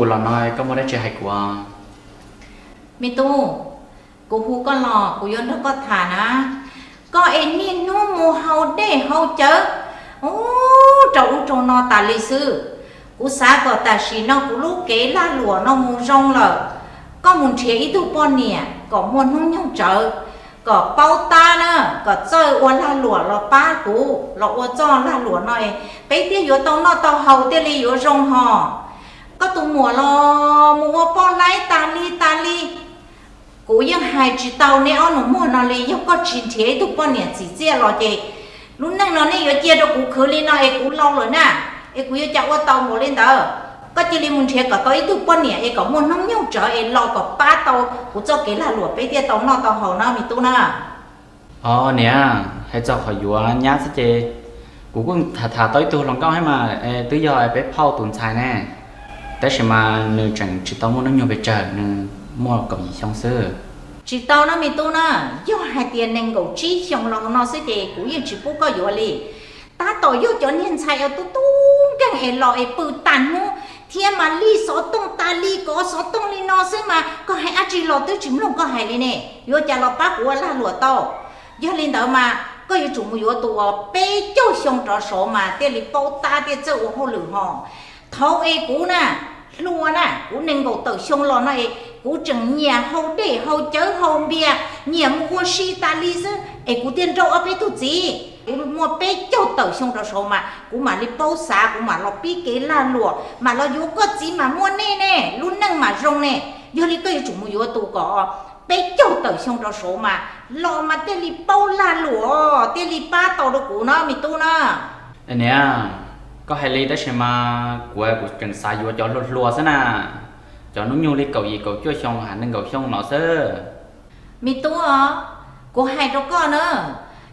Kuv los no koj muaj dab tsi hais kuv? Me tub, kuv hu koj los kuv yuav nrog koj tham na. Koj es niaj hnub mus haus dej haus cawv, ub, rau ub rau no tas li xwb. Kuv xav kom tam sim no kuv lub kev lag luam no mus zoo lawm, koj mus nrhiav ib tug poj niam kom muaj hnub nyoog tsawv, kom paub tab na, kom txawj ua lag luam los pab kuv los ua txoj lag luam no, peb thiaj yuav tau noj tau haus thiaj li yuav zoo hos. Koj tus muam los mus ua poj laib tas li tas li. Kuv yeej hais tsis tau neb ob nus muag no li, yog koj tsis nrhiav ib tug poj niam txim txiaj los ces lub neej no nej yuav cia rau kuv khwv li no es kuv laus lawm na, es kuv yuav cas ua tau npaum li ntawd. Koj cia li mus nrhiav kom tau ib tug poj niam es kom muaj hnub nyoog tsawv es los kom pab tau kuv txoj kev lag luam peb thiaj tau noj tau haus na me tub na. Os niam, hais txog qhov yuav nyab xwb ces kuv kuj tham tham tau ib tug hluas nkauj thiab mas, twb yog peb phauj tus ntxhais ne, tab sis mas nws tseem tsis tau muaj hnub nyoog pes tsawg, nws muaj kaum yim xyoo xwb. Tsis tau na me tub na, yog hais tias nees nkaum tsib xyoo los no xwb ces kuv yeej tsis pub koj yuav li. Tab tom yog cov niag ntxhais uas tub tub nkeeg es los es pw tag hnub thiab mas lij xov tooj tas li kov xov tooj li no xwb mas koj hais dab tsi los twb tsis mloog koj hais li ne, yuav cas los pab kuv ua lag luam tau. Yog li ntawd mas koj yuav tsum mus yuav tus uas peb caug xyoo rov saud mas thiaj li paub tab thiaj txawj ua hauj lwm hos. Thaum es kuv na, hluas na, kuv nees nkaum tawm xyoo los no es kuv tseem nyiam haus dej haus cawv haus npias, nyiam mus ua si tas li xwb es kuv thiaj nrauj ob peb tug txiv. Kuv muaj peb caug tawm xyoo rov saud mas kuv mam li paub xav, kuv mam los pib kev lag luam, mam los yuav koj txiv mas muaj nej ne, lub neej mam zoo ne. Yog li koj yuav tsum mus yuav tus kom peb caug tawm xyoo rov saud mas los mas thiaj li paub lag luam, thiaj li pab tau rau kuv no me tub na. Niam, koj hais li tab sis mas kuv, kuv tseem xav yuav cov hluas hluas xwb na, cov hnub nyoog li kaum yim kaum cuaj xyoo, nees nkaum xyoo no xwb. Me tub, kuv hais rau koj na,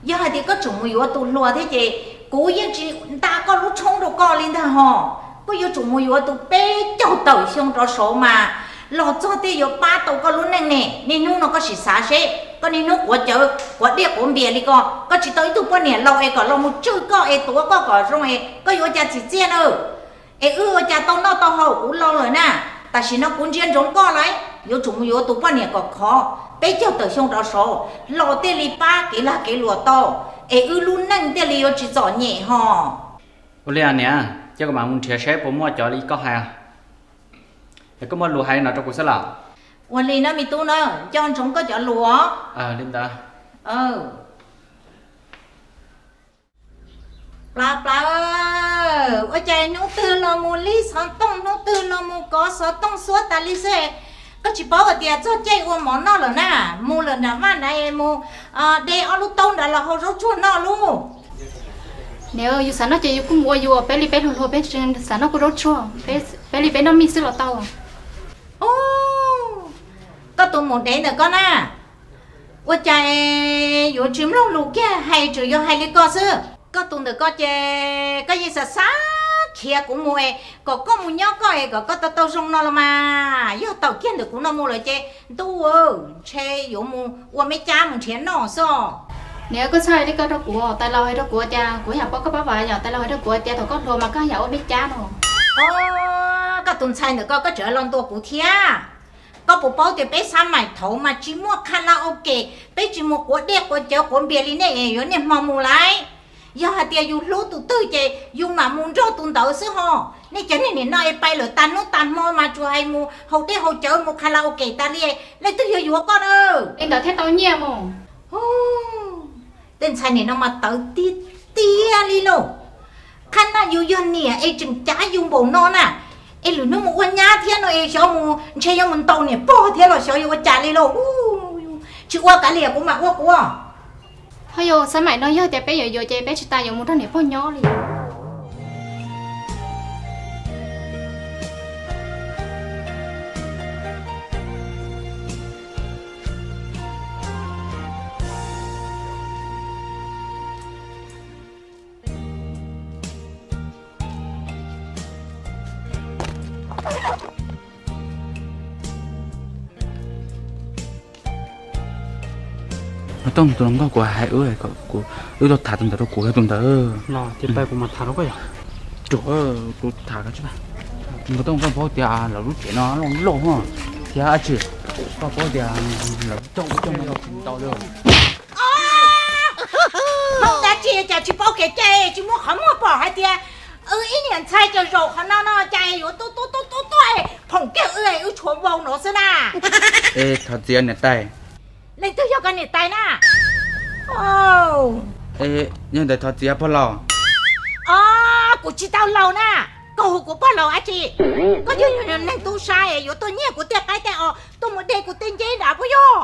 yog hais tias koj tseem mus yuav tus hluas thiab ces kuv yeej tsis nta koj lub tshoob rau koj li ntag hos. Koj yuav tsum mus yuav tus peb caug tawm xyoo rov saud mas los txog thiaj yuav pab tau koj lub neej ne. Niaj hnub no koj sim xav seb, koj niaj hnub quav cawv quav dej quav npias li ko, koj tsis tau ib tug poj niam laus es kom los mus tswj koj es tuav koj kom zoo es koj yuav ua cas txim txiaj na. Es wb ua cas tau noj tau haus, kuv laus lawm na. Tam sim no kuv ntsia ntsoov koj lawm, yuav tsum mus yuav tus poj niam kom khov, peb caug tawm xyoo rov saud los thiaj li pab kev lag kev luam tau, es wb lub neej thiaj li yuav tsis txom nyem hos. Ua li niam, cia kuv mam mus nrhiav seb puas muaj cov li koj hais. Es koj muaj lus hais no rau kuv xwb los? Ua li na me tub na, nco ntsoov koj cov lus. Li ntawd. Plaws plaws, ua cas hnub twg los mus lij xov tooj, hnub twg los mus kov xov tooj xuab tas li xwb. Koj tsis paub hais tias txog caij ua mov noj lawm na, mus lawm nram vaj na, mus de ob lub taub nrad los hau zaub tsuag noj lauj. Niam, yus xav noj ces yus kuj mus ua, yus peb li peb hluas hluas peb xav noj kuj zaub tsuag, peb li peb noj mij xwb los tau. Koj tus maum dev ntawm koj na, ua cas yuav tsis mloog lus kiag, hais tsuas yog hais li ko xwb. Koj tus ntawm koj ces koj yeej xav xav khiav kuv mus es kom koj mus nyob koj es kom koj tau tau zoo no los mas, yog tawm kiag ntawm kuv no mus lawm ces ntuj, ntshe yuav mus ua me cab mus nrhiav noj xwb. Niam, koj txhob hais li ko rau kuv, tais laus hais rau kuv tias kuv yam poj koj pab vas yom, tais laus hais rau kuv tias thaum koj hluas mas koj yam ua me cab no. Koj tus ntxhais ntawm koj, koj tseem los ntuas kuv thiab. Koj puas paub tias peb xab maim thaud mas tsis muaj karaoke, peb tsis mus quav dej quav cawv quav npias li nej es yuav niaj hmo mus lawm. Yog hais tias yus hlub tus twg ces yus mam mus nrog tus ntawd xwb ho. Nej cov niag nim no es pais lawm tag hnub tag hmo mas tsuas hais mus haus dej haus cawv mus karaoke tas li, leej twg yuav yuav koj na? Li ntawd thiaj tau nyiaj mus. Tej ntxhais nim no mas tawv tiag tiag li lauj. Qhab naj yus yog niam es tseem cav yus npaum no na, es lwm hnub mus ua nyab thiab no es xyov mus ntshe yuav mus ntaus niam pog thiab los xyov yuav ua cas li lauj. Tsis ua kav liam, kuv mam ua kuv. Ho yog xab maim no yog tias peb yuav yuav ces peb tsis tas yuav mus nrog niam pog nyob li. Tus hluas nkauj kuv hais wb, wb tuaj tham tus ntawd rau kuv, yog tus ntawd. Los ces pab kuv mam tham rau koj yom. Ruam, kuv tham koj tsis pab. Npua Tooj, koj paub tias lawv lub tsev no loj loj thiab dab tsi, koj paub tias lawv coj ua coj no tsis ntau li. Hmoob dab tsi cas tsis paub kev cai, tsis muaj qhov muag pom hais tias wb ib niam ntxhais tsaug zog qhov no no cas yuav tuaj tuaj tuaj tuaj tuaj phoom kiag wb, wb tshuav vau no xwb na. Es thov txiv niam tais. Leej twg yog koj niam tais na? Yog ntawd thov txiv pog laus. Os, kuv tsis tau laus na, koj hu kuv pog laus dab tsi? Koj yog neeg tub sab yuav tuaj nyiag kuv tej qaib tej os, tuaj mus de kuv tej nceb nrad puas yog?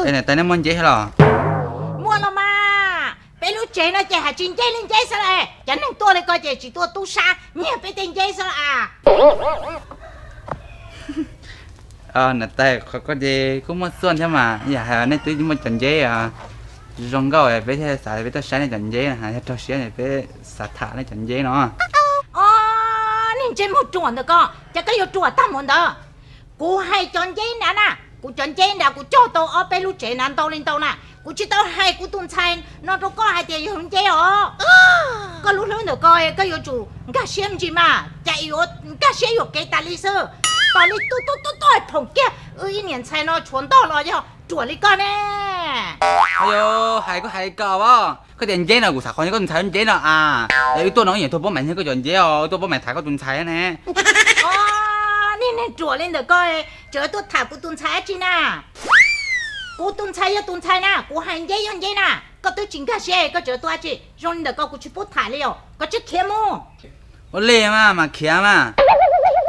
Es niam tais, nej muaj nceb los? Muaj los mas, peb lub tsev no ces hais tsis nceb li nceb xwb las. Cov neeg tuaj li koj ces tsis tuaj tub sab nyiag peb tej nceb xwb las. Niam tais, qhov koj ces kuj muaj xuaj thiab mas, yam hais nej twb muaj cov nceb zoo nkauj peb thiaj xav peb tuaj saib nej cov nceb no, yog raug siab peb xav tham nej cov nceb no. Os, niag ntsej muag ruam ntawm koj, ces koj yuav ruam tag mus ntawd. Kuv hais cov nceb nrad na, kuv cov nceb nrad kuv cog tau ob peb lub tsev na ntau li ntau na. Kuv tsis tau hais kuv tus ntxhais no rau koj hais tias yog nceb os. Koj lub hlwb ntawm koj, koj yuav tsum nkag siab me ntsis mas, cas yuav nkag siab yuam kev tas li xwb. Tos li tuaj tuaj tuaj tuaj phoom kiag wb ib niam ntxhais no tshuav ntog los yog ruam li koj ne. Ayo, hais koj hais koj as, koj tias nceb no kuv xav qhov koj tus ntxhais nceb no as. Es wb tuaj no wb nyiam tuaj paub mas nyiag koj cov nceb os, wb tuaj paub mas tham koj tus ntxhais ne. Os, niag neeg ruam li ntawm koj, tseem tuaj tham kuv tus ntxhais dab tsi na? Kuv tus ntxhais yog tus ntxhais na, kuv hais nceb yog nceb na, koj twb tsis nkag siab koj tseem tuaj dab tsi? Zoo li ntawm koj kuv tsis pub tham li os, koj tsis khiav mus. Ua li mas mas khiav mas.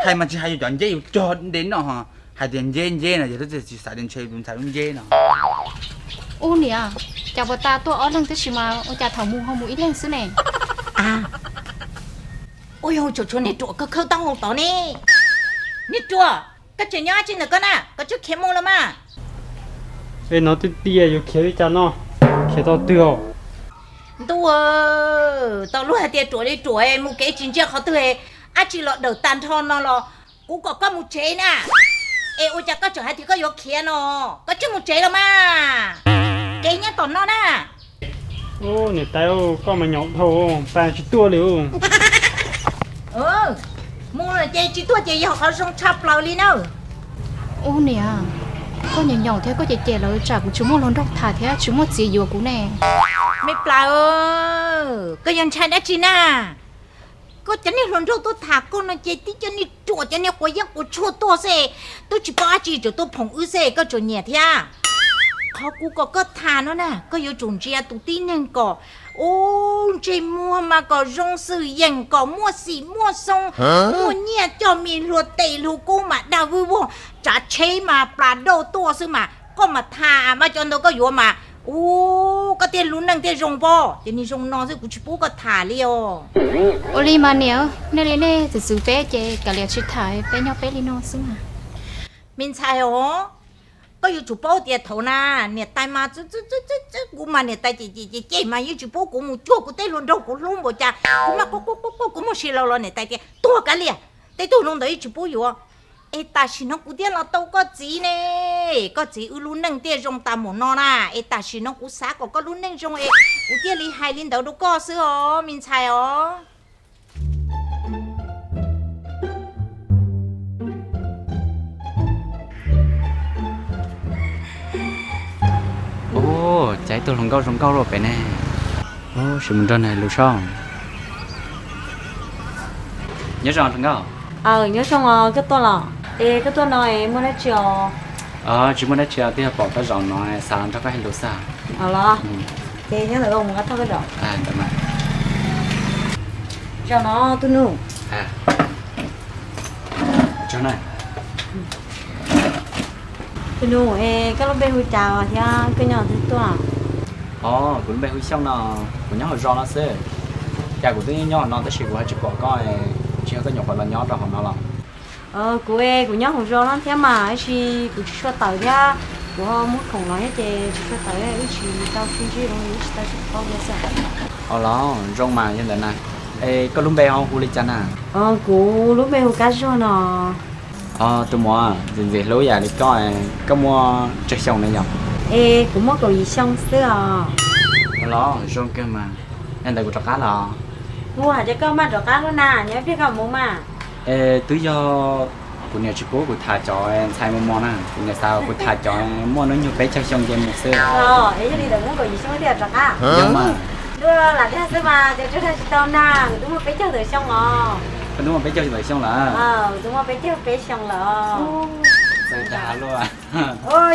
Hais mas tsis hais yus cov nceb yus cog de noj ho, hais tias nceb nceb no yog twb tsis xav tias ntshe yus tus ntxhais lub nceb no. Ub niam, cas puas tas tuaj ob leeg tib si mas ua cas thaum mus ho mus ib leeg xwb ne? Ua yog tseem tshuav niag ruam kawg khawb taub hau tod ne. Niag ruam, koj tseem nyob dab tsi ntawm koj na, koj tsis khiav mus los mas. Es no twb tiag yuav khiav li cas no, khiav tau twg os? Ntuj, tau luag hais tias ruam li ruam mus kev tsis ntsia qhov twg, dab tsi los dawm tag nrho no los kuv kom koj mus tsev na. Es ua cas koj tseem hais tias koj yuav khiav no? Koj tsis mus tsev los mas, kev nyob tom no na. Niam tais, koj mas nyaum dhau, tas tsis tuaj li. Mus ces tsis tuaj ces yog qhov zoo tshaj plaws li na. Ub niam, koj nyaum nyaum thiab koj cem cem lawv tsam kuv tsis muaj hluas nraug tham thiab tsis muaj txiv yuav kuv ne. Me plaws, koj yuav ntshai dab tsi na? Koj cov niag hluas nraug tuaj tham koj no ces tib cov niag ruam cov niag quav yeeb quav tshuaj tuaj xwb, twb tsis paub dab tsi tseem tuaj phoom wb xwb koj tseem nyiam thiab. Qhov kuv kom koj tham no na, koj yuav tsum ntsia tus tib neeg kom ub ntsej muag mas kom zoo xwm yeem, kom muaj xim muaj xoo, muaj nyiaj coj mis hluas tes hluas kub mas dag vwj vog, tsav tsheb mas plas dauj tuaj xwb mas koj mam tham mas cov ntawd koj yuav mas. Ub, koj thiaj lub neej thiaj zoo pob, ces niag zoo no xwb kuv tsis pub koj tham li os. Ua li mas niam, nej li nej txwv txwv peb ces kav liam tsis tham, peb nyob peb li no xwb mas. Me ntxhais os, koj yuav tsum paub tias thaum na niam tais mas txwv txwv txwv kuv mas niam tais cem cem cem mas yeej tsis pub kuv mus cuag kuv tej hluas nraug kuv hlub npaum cas, kuv mas quaj quaj quaj quaj kuv muaj si laus los niam tais tias tuag kav liam, tej tug zoo ntawd yeej tsis pub yuav. Es tam sim no kuv thiaj los tau koj txiv ne, koj txiv wb lub neej thiaj zoo tas mus no na. Es tam sim no kuv xav kom koj lub neej zoo es kuv thiaj li hais li ntawd rau koj xwb os me ntxhais os. Ub, cas ib tug hluas nkauj zoo nkauj luaj pem ne. Ub, sim mus nrog nws hais lus saib. Nyob zoo hluas nkauj. Aw, nyob zoo os, koj tuaj los? Es koj tuaj no es muaj dab tsi os? Tsis muaj dab tsi os, twb yog pom koj zaum no xav los nrog koj hais lus xwb. Los, ces nyob ntawm koj mus koj thauj koj zaum. Zaum no tus nus. Tus nus, es koj lub npe hu cas thiab koj nyob twg tuaj? Os, kuv lub npe hu Xyooj no, kuv nyob hauv zos no xwb. Cas kuv twb nyob hauv no tab sis kuv ho tsis pom koj, tsis yog koj nyuam qhuav los nyob rau hauv no los? Kuv, kuv nyob hauv zos no thiab mas, tab sis kuv tsis tshua tawm thiab, kuv ho muab khoom los thiab ces tsis tshua tawm, wb tsis tau sib ntsib, wb tsis tau sib paub thiab xwb. Os, los zoo mas yog ntawd na. Es koj lub npe ho hu li cas na? Kuv lub npe hu Kab Zuag no. Os, tus muam ntxim ntxim hlub yam li koj, koj muaj tsawg xyoo na yom? Es kuv muaj kaum yim xyoo xwb os. Los zoo kawg mas, yog ntawd kuv rov qab los. Kuv hais tias koj maj rov qab lub na, nyob ib pliag koj mus mas. Twb yog kuv niam tsis pub kuv tham cov ntxhais mos mos na, kuv niam xav kuv tham cov muaj hnub nyoog peb caug xyoo ces mus xwb. Yog li ntawd muab kaum yim xyoo thiaj rov qab. Yog mas. Luaj lam dag xwb mas, cov tsug dag tsis tau na, kuv twb muaj peb caug tawm xyoo los. Koj twb muaj peb caug tawm xyoo lawm? Kuv twb muaj peb caug peb xyoo lawm. Txawj dag luaj.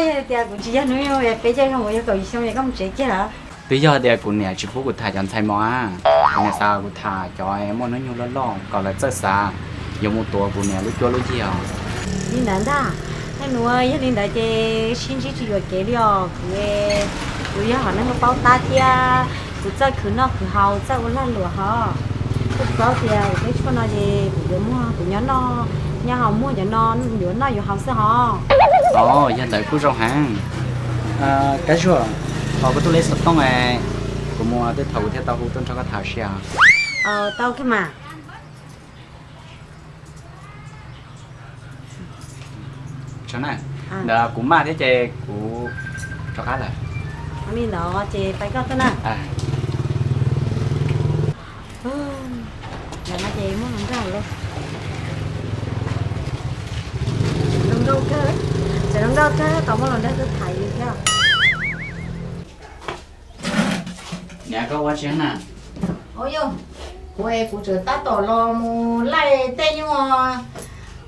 Yog tias kuv tsis yog hnub nyoog peb caug xyoo, kuv yog kaum yim xyoo es koj mus tsev kiag lawm. Twb yog tias kuv niam tsis pub kuv tham cov ntxhais mos, kuv niam xav kuv tham cov muaj hnub nyoog loj loj kom lawv txawj xav, yuav mus tuav kuv niam lub cuab lub yig os. Li ntawd ntag, nej nuav yog li ntawd ces sib ntsib tsis yuam kev li os. Kuv, kuv yog hom neeg paub tab thiab, kuv txawj khwv noj khwv haus, txawj ua lag luam hos. Koj tsis paub tias kuv peb tshuaj no ces kuv yuav muag, kuv nyob noj nyob haus muag cov no yuav noj yuav haus xwb hos. Os, yog ntawd kuj zoo heev. Kab Zuag, thov koj tuaj leb xov tooj, kuv mus tej thaum kuv thiaj tau hu tuaj nrog koj tham ua si os. Tau kawg mas. Ntawd kuv maj thiab ces kuv rov qab lawm. Li ntawd ces pais koj tuaj na. Ces muaj hluas nkauj lawm. Hluas nkauj kawg, tseem hluas nkauj kawg tau muaj hluas nraug tuaj tham yus thiab. Niam, koj ua tsi na? Yog, kuv, kuv tseem tab tom los mus laij tej nyuag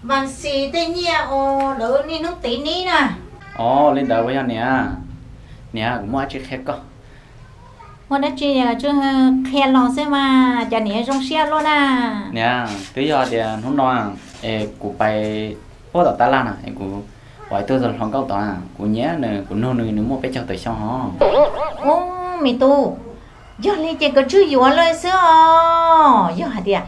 vas xis tej nyiaj uas lawv niaj hnub tiv nib na. Os, li ntawd puas yog niam? Niam, kuv muaj dab tsi qhia koj. Muaj dab tsi qhia los xwb mas, cas niam zoo siab luaj na. Niam, twb yog tias hnub no es kuv pais puag tom tab laj na es kuv pom ib tug hluas nkauj tod, kuv nyiam nws, kuv nug nws, nws muaj peb caug tawm xyoo hos. Ub, me tub, yog li ces koj tsum yuav lawm xwb os. Yog hais tias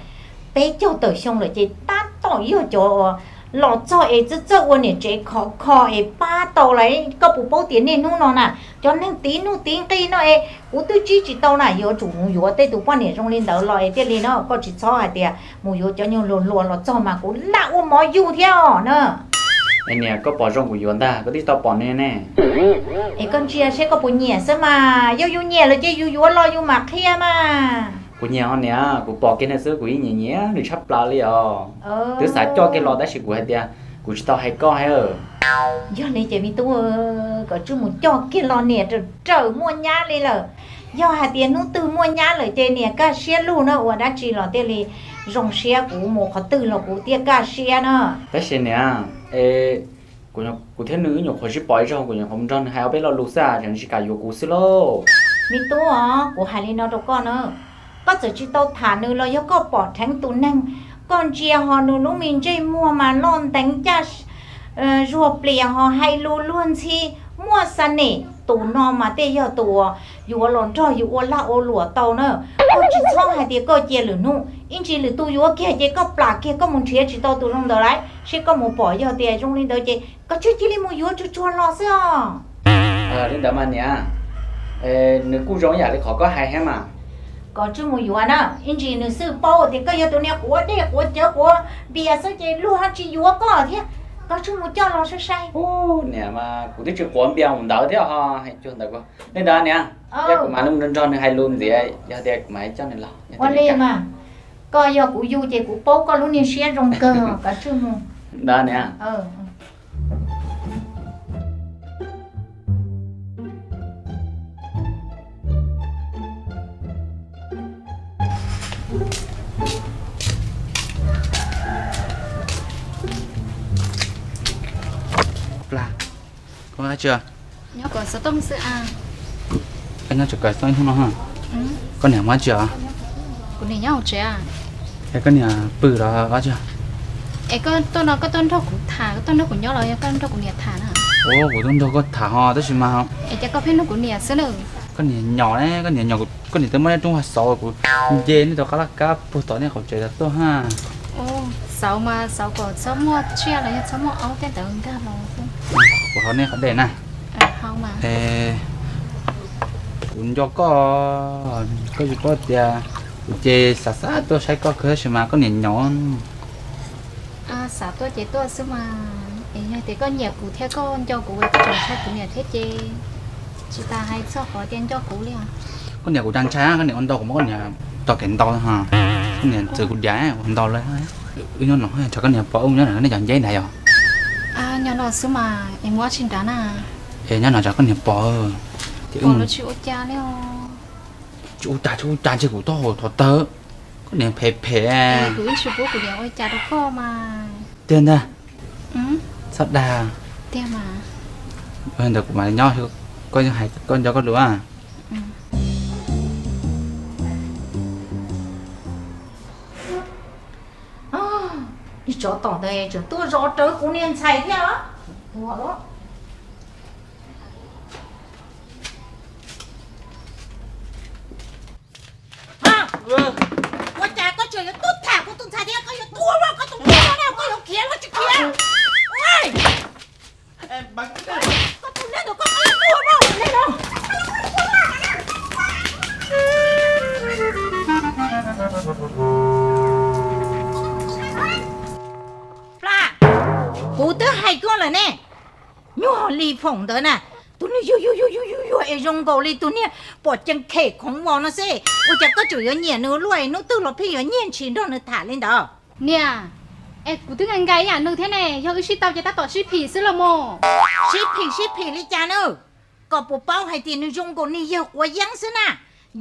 peb caug tawm xyoo lawm ces tab tom yog cov los txog es txawj txawj ua niam tsev khov kho es pab tau lawm. Koj puas paub tias niaj hnub no na, cov neeg tiv nuj tiv nqi no es kuv twb tsib tsis tau na, yuav tsum mus yuav tej tus poj niam zoo li ntawd los es thiaj li no, koj tsis txhob hais tias mus yuav cov nyuag hluas hluas los txog mas kuv lam ua mov yug thiab os na. Es niam, koj pom zoo kuv yuav ntag, koj twb tsis tau pom ne ne. Es koj ntsia seb koj puas nyiam xwb mas, yog yus nyiam lawm ces yus yuav los yus mam qhia mas. Kuv nyiam hos niam, kuv pom kiag nws xwb kuv yeej nyiam nyiam nws tshaj plaws li os. Twb xav coj kiag los tab sis kuv hais tias kuv tsis tau hais koj hais. Yog li ces me tub, koj tsum mus coj kiag los niam, raws muaj nyab li lawm. Yog hais tias hnub twg muaj nyab lawm ces niam kaj siab lug na, ua dab tsi los thiaj li zoo siab, kuv mus qhov twg los kuv thiaj kaj siab na. Tab sis niam, es kuv thiab nws wb nyuam qhuav sib pom ib zaug, kuv nyuam qhuav mus nrog nws hais ob peb lo lus xwb, tseem tsis kam yuav kuv xwb lauj. Me tub os, kuv hais li no rau koj na, koj txawm tsis tau tham nws los yog koj pom dheev tus neeg, koj ntsia ho nws lub me ntsej muag mas loj nteev caj, zuag plias ho hais lus luag ntxhi, muaj xa nem, tus no mas thiaj yog tus uas yuav los nrog yus ua lag ua luam tau na. Koj tsis txhob hais tias koj cia lwm hnub, ib ntsis lwm tus yuav kiag ces koj plam kiag koj mus nrhiav tsis tau tus zoo ntawd lawm, seb koj mus pom yog tias zoo li ntawd ces koj tsum cia li mus yuav tsuag tsuag los xwb os. Li ntawd mas niam, nws kuj zoo ib yam li qhov koj hais thiab mas. Koj tsum mus yuav na, ib ntsis nws xwb paub tias koj yog tus niag quav dej quav cawv quav npias xwb ces luag ho tsis yuav koj thiab. Koj tsum mus coj los sai sai. Niam mas kuv twb tsis quav npias mus ntawd thiab ho hais cuag ntawd. Li ntawd niam, yog kuv mam li mus nrog nws hais lus ntxiv, yog tias kuv mam coj nws los. Ua li mas, koj yog kuv yug ces kuv paub koj lub niag siab zoo kawg, koj tsum mus. Ntawd niam. Plag, koj nyob tsis? Nyob kom xov tooj xwb a. Koj nyob tsis kom xov tooj ib hnub no ha? Koj niam mus dab tsi os? Kuv niam nyob hauv tsev. Es koj niam pw los dab tsi? Es koj tuaj no koj tuaj nrog kuv tham, koj tuaj nrog kuv nyob los yog koj nrog kuv niam tham na? Ua, kuv tuaj nrog koj tham ho tab sis mas. Es cas koj pheej nug kuv niam xwb na? Koj niam nyom ne, koj niam nyom, koj niam twb muab nej rooj vag xauv kuv nce nej rov qab laj kab puag tom nej qaum tsev los tuaj ha. Xauv mas xauv kom txhob muaj tsiaj los yog txhob muaj aub tej ntawd nkag los xwb. Kuv haus nej qhov dej na. Kuv nco koj, koj tsis paub tias kuv ces xav xav tuaj saib koj kawg tab sis mas koj niam nyom. Xav tuaj ces tuaj xwb mas, es yog tias koj nyiam kuv thiab koj nco kuv es koj tseem ntshai kuv niam thiab ces tsis tas hais txog qhov tias nco kuv li os. Koj niam kuv cas ntshai, koj niam ua ntau kuv muab koj niam tso kev ntau, koj niam txwv kuv diav ua ntau lawm. Wb nyob no tsam koj niam pom wb nyob no nej cov nceb ntag yog? Nyob no xwb mas es muaj dab tsi nrad na? Es nyob no tsam koj niam pom, ces wb tsis ua cas li. Tsis ua cas, tsis ua cas, ntshe kuv taub hau thov tawg, koj niam phem phem. Kuv yeej tsis pub kuv niam ua cas rau koj mas. Tiag ntag. Txhob dag. Tiag mas. Ntawd kuv mam nyob, koj nco koj lus. Tsov tom ntawd tseem tuaj zov rawv kuv niag ntxhais thiab. Ua cas koj tseem yuav tuaj tham kuv tus ntxhais thiab? Koj yuav tuaj los koj tus ntxhais no koj yuav khiav los tsis khiav? Koj tus neeg ntawd koj yuav tuaj los li los? Pla, kuv twb hais koj lawm ne, nyuag li foom ntawd na, tus niag yuag yuag yuag yuag yuag es zoo nkaus li tus niag pom cees khem khoov vos no xwb, ua cas koj tseem yuav nyiam nws luaj es hnub twg los pheej yuav nyiag ntshis nrog nws tham li ntawd? Niam, es kuv twb nkees nkees ib yam nws thiab ne, yog wb sib tau ces tab tom sib phim xwb los mas. Sib phim sib phim li cas na? Koj puas paub hais tias nws zoo nkaus niag yawg quav yeeb xwb na.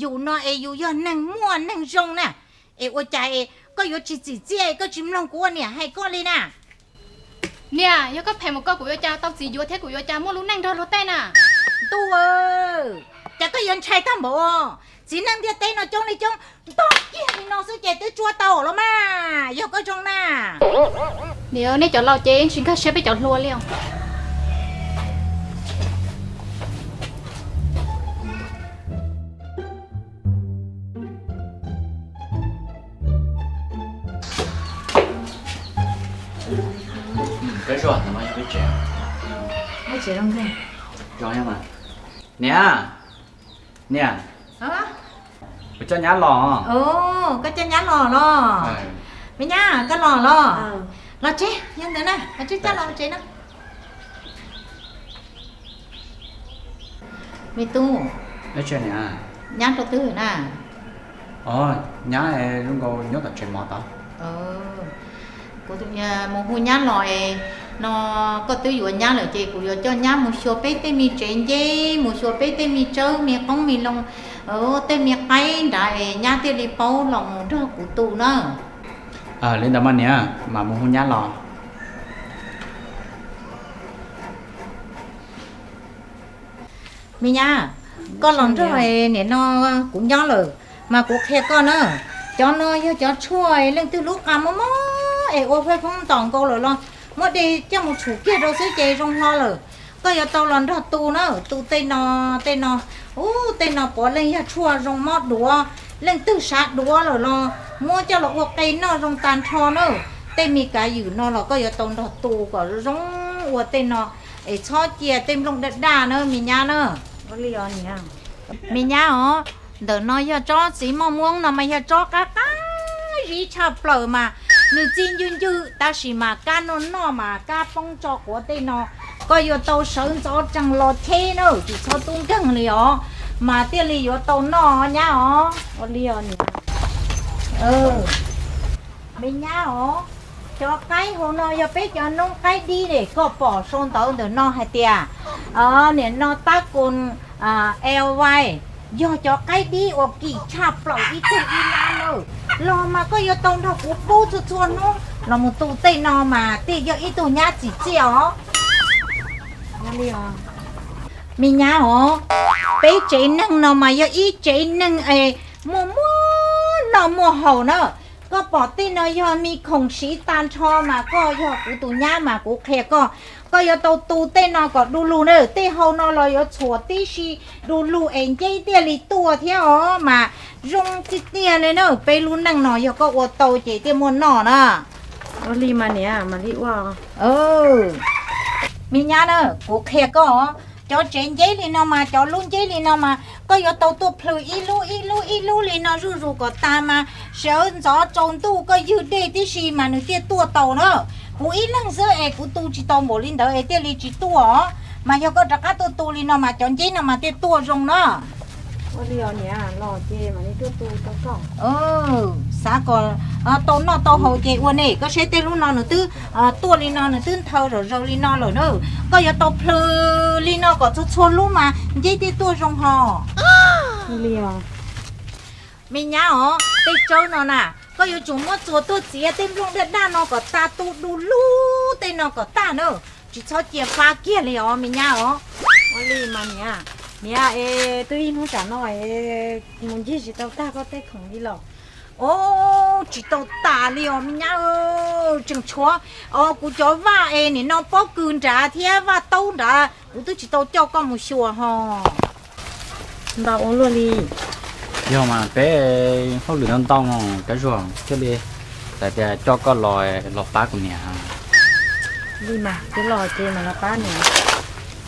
Yus no es yus yog neeg muaj neeg zoo na, es ua cas es koj yuav tsis txim txiaj es koj tsis mloog kuv ua niam hais koj li na? Niam, yog koj phem mus koj kuv yuav cas tau txiv yuav thiab kuv yuav cas muaj lub neej nrog luag tej na? Ntuj, cas koj yuav ntshai tag npaum. Txiv neej ntiaj teb no coob li coob, ntog kiag li no xwb ces twb tsuab tau los mas, yog koj zoo na. Niam, nej cov laus ces tsis nkag siab peb cov hluas li os. Peb zuaj no yog peb tsev. Peb tsev zoo nkauj. Zoo mas. Niam, niam, kuv coj nyab los. Koj coj nyab los los? Me nyab, koj los los? Los tsev, yog ntawd na, los tsev, coj los tsev na. Me tub, nyab rau twg na? Nyab zoo nkaus nyob tom tsev mov tod. Kuv mus hu nyab los no, koj twb yuav nyab lawm ces kuv yuav coj nyab mus xyuas peb tej me tsev nceb, mus xyuas peb tej me tsawb me qoob me loo, tej me qaib nrad es nyab thiaj li paub los mus nrog kuv tu na. Li ntawd mas niam, mam mus hu nyab los. Me nyab, koj los nrog nim no kuv nyob lawm, mas kuv qhia koj na. Cov no yog cov tshuaj leej twg lub qa mob mob es ua faj foob ntos nkaus lawm los muab de coj mus tshum kiag rau xwb ces zoo hlo lawm. Koj yuav tau los nrog tu na, tu tej no, tej no, ub, tej no puav leej yog tshuaj zoo mob duav, leej twg sav duav lawm los muab coj los ua qe noj zoo tag nrho na. Tej me kav ywm no los koj yuav tau nrog tu kom zoo ua tej no es txhob cia tej nplooj daj daj na me nyab na. Me nyab os, ntawm no yog tsob txiv moj muab no mas yog tsob qab qab zib tshaj plaws mas nws txi ncwg ncwg tab sis mas kab noj noj mas kab poob tso quav tej no. Koj yuav tau sawv ntxov tsees los cheb na, tsis txhob tub nkeeg li os, mas thiaj li yuav tau noj nyab os. Me nyab os, cov qaib hauv no yog peb cov noob qaib dib ne, koj pom sau ntawv ntawm no hais tias nim no tab koos L Y yog cov qaib dib uas kim tshaj plaws ib tug ib lab lawm. Los mas koj yuav tau nrog kuv pub txhua txhua hnub los mus tu tej no mas thiaj yog ib tug nyab txim txiaj os. Me nyab os, peb tsev neeg no mas yog ib tsev neeg es muaj muaj noj muaj haus na. Koj pom tej no yog me khoom siv tag nrho mas koj yog kuv tus nyab mas kuv qhia koj, koj yuav tau tu tej no kom du lug na, tej hau no los yuav txhuam tib si du lug es nceb thiaj li tuaj thiab os mas zoo tiag tiag li na. Peb lub neej no yog koj ua tau ces thiaj muaj noj na. Ua li mas niam, mam li ua. Me nyab na, kuv qhia koj, cov tsev nceb li no mas, cov lub nceb li no mas koj yuav tau tuaj plhws ib lub ib lub ib lub li no zuj zus kom tag mas sawv ntxov tsaus ntuj koj ywg dej tib si mas nws thiaj tuaj tau na. Kuv ib leeg xwb es kuv tu tsis tau npaum li ntawd es thiaj li tsis tuaj os. Mas yog koj rov qab tuaj tu li no mas cov nceb no mas thiaj tuaj zoo na. Ua li os niam, los ces mam li tuaj tu rau koj. Xav kom tau noj tau haus ces ua ne, koj saib tej lub no nws twb tuaj li no, nws twb nthaw zom zaws li no lawm na. Koj yuav tau plhws li no kom txhua txhua lub mas nceb thiaj tuaj zoo ho. Me nyab os, tej tsawb no na, koj yuav tsum muab txuas tuaj txiav tej nplooj daj daj no kom tas, tu du lug tej no kom tag na. Tsis txhob cia fab kiag li os me nyab os. Ua li mas niam, niam es twb ib hnub tsam no es mus ncig tsis tau tag koj tej khoom li los? Os, tsis tau tas li os me nyab, tseem tshuav os kuv cov vaj es nim no pob kws nrad thiab vaj taub nrad kuv twb tsis tau coj koj mus xyuas ho. Ntau ua luaj li. Yog mas peb hauj lwm ntau ntau no, Kab Zuag, thiaj li hais tias coj koj los, los pab kuv niam. Li mas twb los ces mas los pab niam.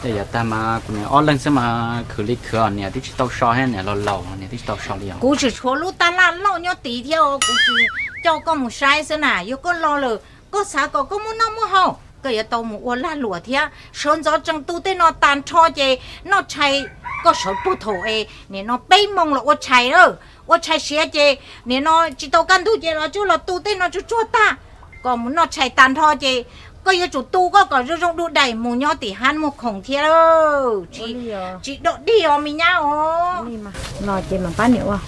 Tej yav tag mas kuv niam ob leeg xwb mas khwv li khwv os, niam twb tsis tau so thiab, niam los laus niam twb tsis tau so li os. Kuv tseem tshuav lub tab laj loj nyob tid thiab, kuv tsis coj koj mus saib xwb na. Yog koj los lawm koj xav kom koj muaj noj muaj haus, koj yuav tau mus ua lag luam thiab. Sawv ntxov tsees tu tej no tag nrho ces noj tshais, koj sawv puag thaum es nim no peb moos los ua tshais, ua tshais siav ces nim no tsis tau kaj ntug ces los tsuag los tu tej no tsuag tsuag tag, kom mus noj tshais tag nrho ces koj yuav tsum tu koj kom zoo zoo dub dais mus nyob tim hab muag khoom thiab. Tsis dog dig os me nyab os. Los ces mam pab niam ua.